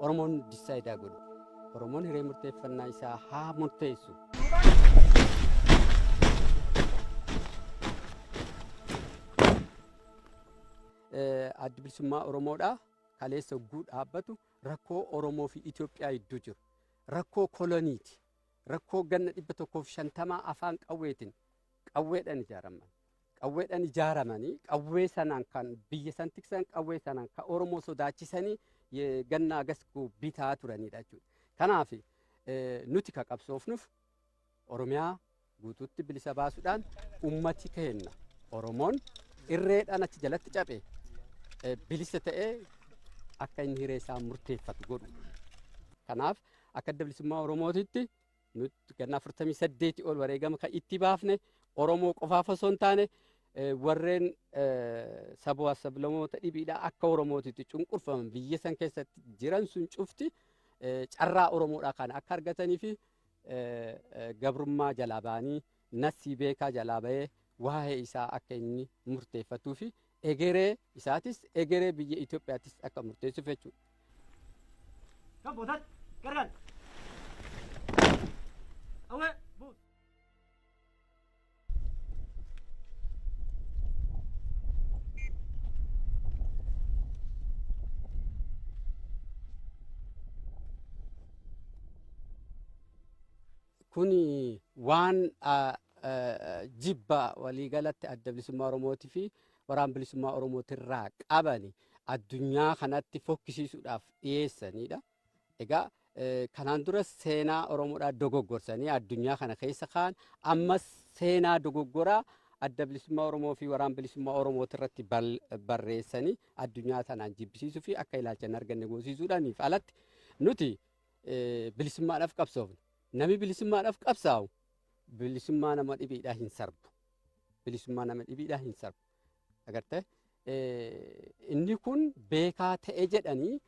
Oromoon decide haa godhu. Oromoon hiree murteeffannaa isaa haa murteessu. Addi Bilisummaa Oromoodha. Kaleessa hogguu dhaabbatu rakkoo Oromoo fi Itoophiyaa gidduu jiru. Rakkoo koloniiti. Rakkoo ganna 150 afaan qawweetiin qawweedhaan ijaaraman. Qawweedhaan ijaaramanii qawwee sanaan kan biyya san tiksan, qawwee sanaan kan Oromoo sodaachisanii ganna agas bitaa turanidha jechuudha. Kanaaf nuti ka qabsoofnuuf Oromiyaa guutuutti bilisa baasuudhaan ummati keenya Oromoon irreedhaan achi jalatti cabe bilisa ta'ee akka inni hiree isaa murteeffatu godhu. Kanaaf akka Adda Bilisummaa Oromootitti nuti ganna 48 ol wareegama kan itti baafne Oromoo qofaaf osoo hin taane, warreen sabaa sablamoota dhibiidhaa akka Oromootitti cunqurfaman biyya san keessatti jiran sun cufti carraa Oromoodhaa kana akka argatanii fi gabrummaa jalaa ba'anii, nassii beekaa jalaa ba'ee waa'ee isaa akka inni murteeffatuu fi egeree isaatis egeree biyya Itoophiyaattis akka murteessuuf jechuudha. Gargar. Awwee buus. Kuni waan jibba waliigalatti Adda Bilisummaa Oromootii fi Waraana Bilisummaa Oromootirraa qabani addunyaa kanatti fokkisiisuudhaaf dhiyeessanidha. Egaa kanaan dura seenaa Oromoodhaa dogoggorsanii addunyaa kana keessa kaan, ammas seenaa dogoggoraa Adda Bilisummaa Oromoo fi Waraana Bilisummaa Oromootirratti barreessanii addunyaa sanaan jibbisiisuu fi akka ilaalcha hin arganne goosisuudhaaniif alatti nuti bilisummaadhaaf qabsoofna. Nami bilisummaadhaaf qabsaa'u bilisummaa nama dhibiidhaa hin sarbu. Bilisummaa nama dhibiidhaa hin sarbu. Agartee, inni kun beekaa ta'e jedhanii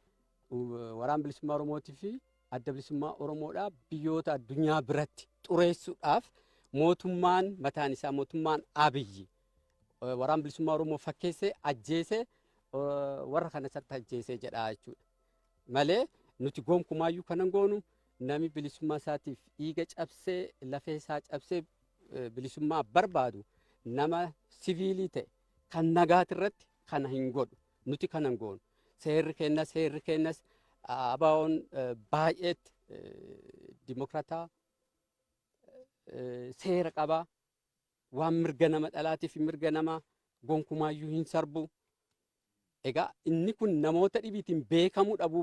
Waraana Bilisummaa Oromootii fi Adda Bilisummaa Oromoodhaa biyyoota addunyaa biratti xureessuudhaaf mootummaan mataan isaa, mootummaan Abiyyi, Waraana Bilisummaa Oromoo fakkeessee ajjeesee, warra kana isatti ajjeesee jedha jechuudha. Malee nuti gonkumaayyuu kanan goonu. Nami bilisummaa isaatiif dhiiga cabsee, lafee isaa cabsee bilisummaa barbaadu, nama siviilii ta'e kan nagaati irratti kana hin godhu. Nuti kana hin goonu. Seerri kennas ABO'n baay'eetti dimokrataa, seera qabaa, waan mirga nama dhalaatiif mirga nama gonkumaayyuu hin sarbu. Egaa inni kun namoota dhibiitiin beekamuu dhabuu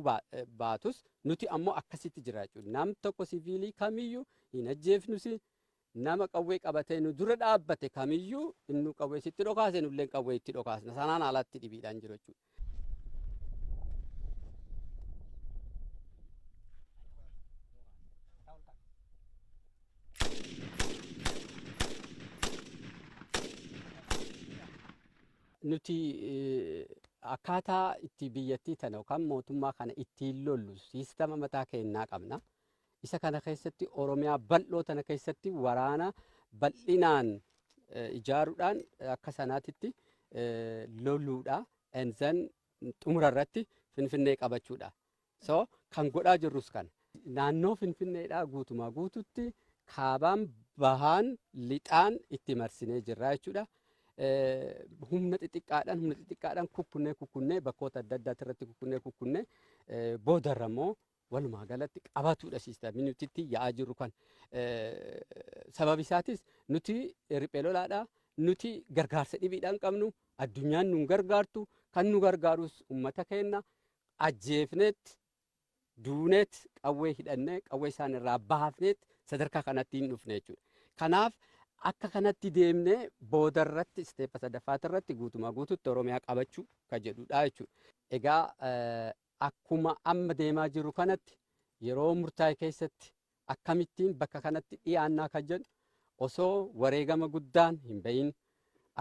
baatus, nuti ammoo akkasitti jira jechuudha. Nam tokko siviilii kamiyyuu hin ajjeefnus, nama qawwee qabatee nu dura dhaabbate kamiyyuu inni qawwee sitti dhokaase, nullee qawwee itti dhokaasna. Sanaan alatti dhibiidhaan jiru jechuudha. Nuti akkaataa itti biyyattii tana yookaan mootummaa kana ittiin lollu siistama mataa keenyaa qabna. Isa kana keessatti Oromiyaa bal'oo tana keessatti waraana bal'inaan ijaaruudhaan akka sanaatitti loluudha. And then xumura irratti Finfinnee qabachuudha. So kan godhaa jirrus kana. Naannoo Finfinneedhaa guutumaa guututti kaabaan, bahaan, lixaan itti marsinee jirra jechuudha. Humna xixiqqaadhaan kukkunnee kukkunnee, bakkoota adda addaati irratti kukkunnee kukkunnee, boodarra immoo walumaa galatti qabatuudha siistamii nuti itti yaa'aa jirru kan. Sababi isaatis nuti riphee lolaadha. Nuti gargaarsa dhibiidhaan qabnu, addunyaan nu gargaartu, kan nu gargaarus uummata keenya. Ajjeefneet, duuneet, qawwee hidhannee, qawwee isaan irraa baafneet sadarkaa kanatti hin dhufne jechuudha. Kanaaf akka kanatti deemnee boodarratti step sadaffaati irratti guutumaa guututti Oromiyaa qabachuu kan jedhudha jechuudha. Egaa akkuma amma deemaa jiru kanatti yeroo murtaa'e keessatti akkamittiin bakka kanatti dhiyaannaa kan jedhu, osoo wareegama guddaan hin bahin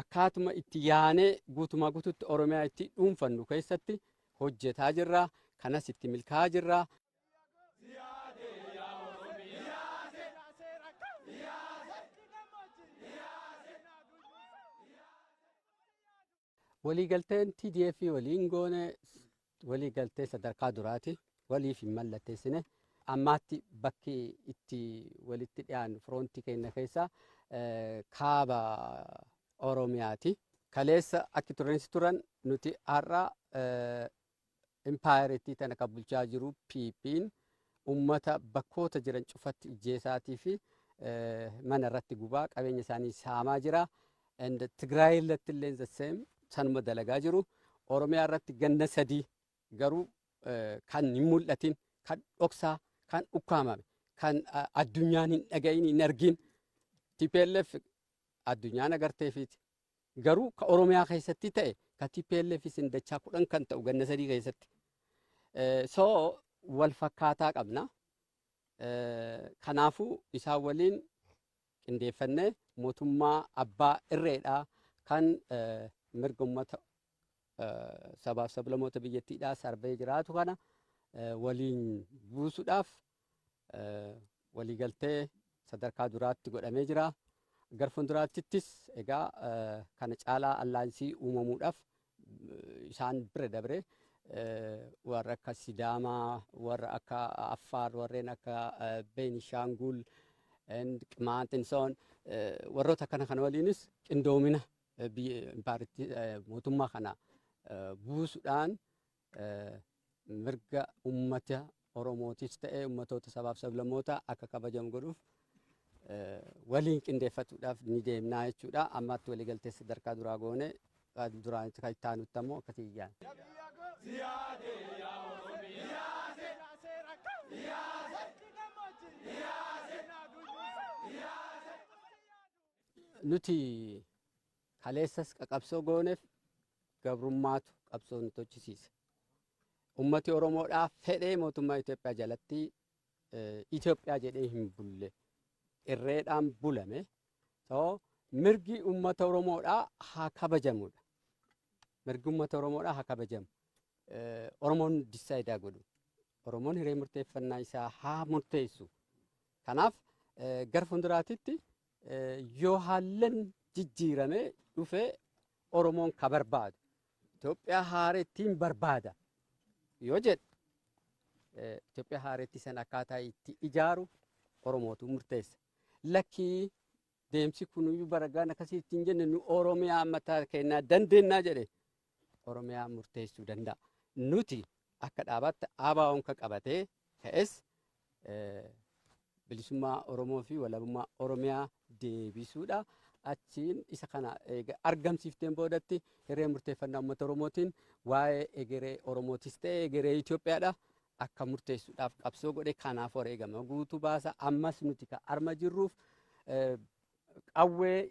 akkaatuma itti yaanee guutumaa guututti Oromiyaa itti dhuunfannu keessatti hojjetaa jirra. Kanas itti milkaa'aa jirra. Waliigalteen TDF waliin goone waliigaltee sadarkaa duraati. Waliif hin mallatteessine. Ammaatti bakki itti walitti dhiyaannu firoontii keenya keessaa kaaba Oromiyaati. Kaleessa akki turanis turan, nuti har'a impaayerittii tana kan bulchaa jiru PP'n ummata bakkoota jiran cufatti ijjeesaatii fi mana irratti gubaa, qabeenya isaanii saamaa jira. And Tigraay irratti illee the same sanuma dalagaa jiru. Oromiyaa irratti ganna 3 garuu kan hin mul'atin, kan dhoksaa, kan ukkaamame, kan addunyaan hin dhaga'iin, hin argin, TPLF addunyaan agarteefiiti. Garuu ka Oromiyaa keessatti ta'e ka TPLF isin dachaa 10 kan ta'u ganna 3 keessatti. So wal fakkaataa qabna. Kanaafuu isaan waliin qindeeffannee mootummaa abbaa irreedhaa kan mirga uummata sabaaf sablamoota biyyattiidhaa sarbee jiraatu kana waliin buusuudhaaf waliigaltee sadarkaa duraatti godhamee jira. Gara fuulduraattis egaa kana caalaa alliance uumamuudhaaf isaan bira dabre warra akka Sidaamaa, warra akka Affaar, warreen akka Beenishaangul, Qimaant and so on, warroota akkana kana waliinis qindoomina biyya mootummaa kana buusuudhaan mirga uummata Oromootis ta'ee uummatoota sabaaf sablammoota akka kabajamu godhuuf waliin qindeeffatuudhaaf ni deemnaa jechuudha. Ammaatti waliigaltee sadarkaa duraa goone, duraan kan itti aanutti ammoo akkasii iyyaan. Nuti kaleessas qaqabsoo gooneef gabrummaatu qabsoo nu tochisiise. Ummati Oromoodhaa fedhee mootummaa Itoophiyaa jalatti Itoophiyaa jedhee hin bulle. Irreedhaan bulame. So mirgi ummata Oromoodhaa haa kabajamudha. Mirgi ummata Oromoodhaa haa kabajamu. Oromoon decide godhu. Oromoon hiree murteeffannaa isaa haa murteessu. Kanaaf gara fuulduraatitti yoo haallan jijjiirame dhufee Oromoon ka barbaadu Itoophiyaa haarettiin barbaada yoo jedhe, Itoophiyaa haaretti san akkaataa itti ijaaru Oromootu murteessa. Lakkii, deemsi kunuyyuu baragaan akkasii ittiin jenne, nu Oromiyaa mataa keenyaa dandeennaa jedhe, Oromiyaa murteessuu danda'a. Nuti akka dhaabaatti ABO'n kan qabatee ka'es bilisummaa Oromoo fi walabummaa Oromiyaa deebisuudha. Achiin isa kana eega argamsiifteen boodatti hiree murteeffannaa uummata Oromootiin waa'ee egeree Oromootis ta'e egeree Itoophiyaadha akka murteessuudhaaf qabsoo godhe. Kanaaf wareegama guutuu baasa. Ammas nuti kan arma jirruuf qawwee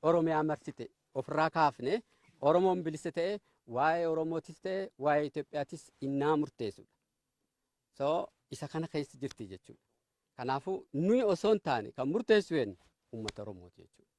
Oromiyaa marsite ofirraa kaafne, Oromoon bilisa ta'e waa'ee Oromootis ta'e waa'ee Itoophiyaatis innaa murteessudha. So isa kana keessa jirti jechuudha. Kanaafuu nuyi osoo hin taane kan murteessu eenyu? Uummata Oromooti jechuudha.